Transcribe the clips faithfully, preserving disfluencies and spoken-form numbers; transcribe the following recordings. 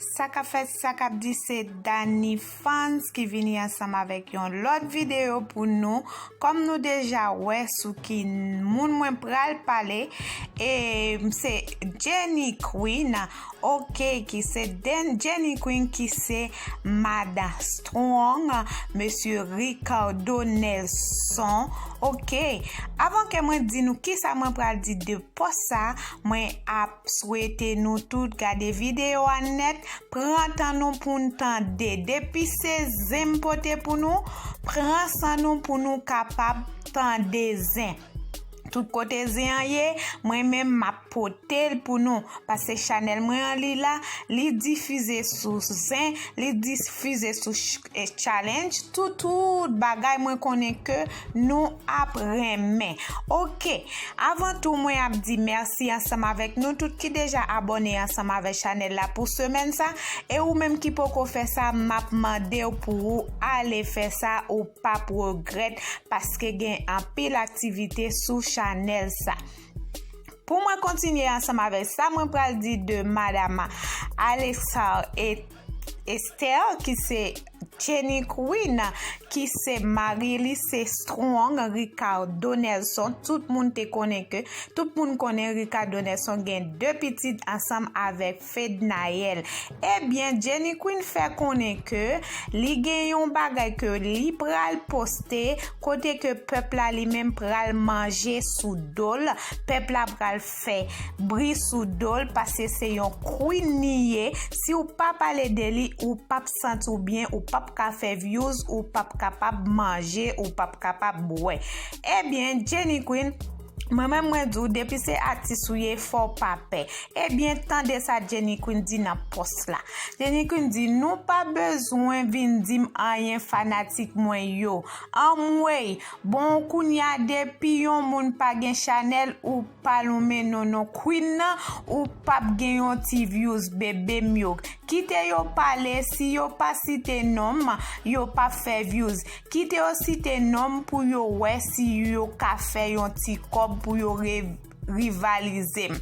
Sa k ap fèt, sa k ap di, se Dani Fans ki vini ansanm avèk yon lòt videyo pou nou. Kòm nou deja wè sou ki moun mwen pral pale, e se Jenny Queen, oke, ki se Den Jenny Queen, ki se Madan Strong, Mesye Ricardo Nelson, oke. Avan ke mwen di nou kisa mwen pral di de pòs sa, mwen ap swete nou tout gade videyo a nèt, pran tan nou pou n tande. Depi se zen m pote pou nou, pran san nou pou nou kapab tande zen. Tout kote zen an ye, mwen menm m ap pote l pou nou. Paske chanèl mwen an li la, li difize sou zen, li difize sou ch-, eh, challenge, tout, tout bagay mwen konnen ke nou ap renmen. Oke, avan tou mwen ap di mèsi ansanm avèk nou tout ki deja abòne ansanm avèk chanèl la pou semèn sa, e ou menm ki poko fè sa, m ap mande w pou ou ale fè sa, ou p ap regrèt, paske gen anpil aktivite sou chanèl sa. Pou mwen kontinye ansanm avèk sa, mwen pral di de Madam Alexa e Esther, ki se Jenny Queen, ki se mari li, se Strong Ricardo Nelson. Tout moun te konnen ke, tout moun konnen Ricardo Nelson gen de pitit ansanm avèk Fednaelle. Ebyen, Jenny Queen fè konnen ke li gen yon bagay ke li pral poste, kote ke pèp la li menm pral manje sou do l, pèp la pral fè bri sou do l, paske se yon queen li ye. Si w pa pale de li, ou p ap santi w byen, ou p ap ka fè views, ou p ap kapab manje, ou p ap kapab bwè. Ebyen, Jenny Queen, mwen menm mwen di w, depi se atis ou ye, fò w pa pè. Ebyen, tande sa Jenny Queen di nan pòs la. Jenny Queen di, "Nou pa bezwen vin di m anyen, fanatik mwen yo." Anmwey, bon, kounya depi yon moun pa gen chanèl, ou pa lonmen non non queen nan, ou p ap gen yon ti views, bebe m yo. Kite yo pale, si yo pa site non m, yo p ap fè views. Kite yo site non m pou yo wè si yo ka fè yon ti kòb pou yo re-, rivalize m.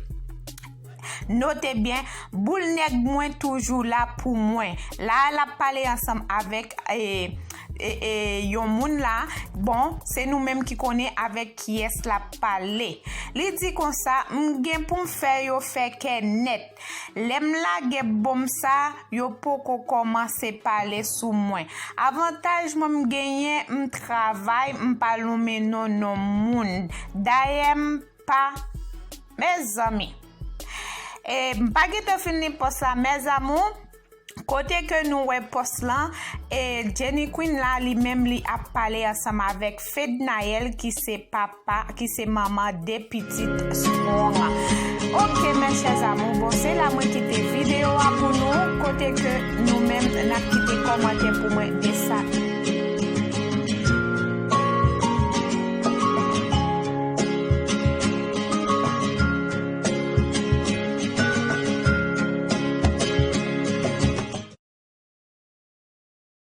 Note byen, boul nèg mwen toujou la pou mwen. La, l ap pale ansanm avèk, e, e, e, yon moun la. Bon, se nou menm ki konnen avèk kiyès l ap pale. Li di konsa, "M gen pou m fè yo fè kè nèt. Lè m lage bonm sa, yo poko kòmanse pale sou mwen. Avantaj mwen m genyen, m travay, m pa lonmen non non moun. Dayè m pa," mezanmi. E, m pa gentan fin li pòs la, mes amours. Kote ke nou wè pòs lan, e Jenny Queen la, li menm li ap pale ansanm avèk Fednaelle, ki se papa, ki se manman de pitit Strong. Oke, mes chers amours, bon, se la mwen kite videyo a pou nou, kote ke nou menm n ap kite kòmantè pou mwen de sa.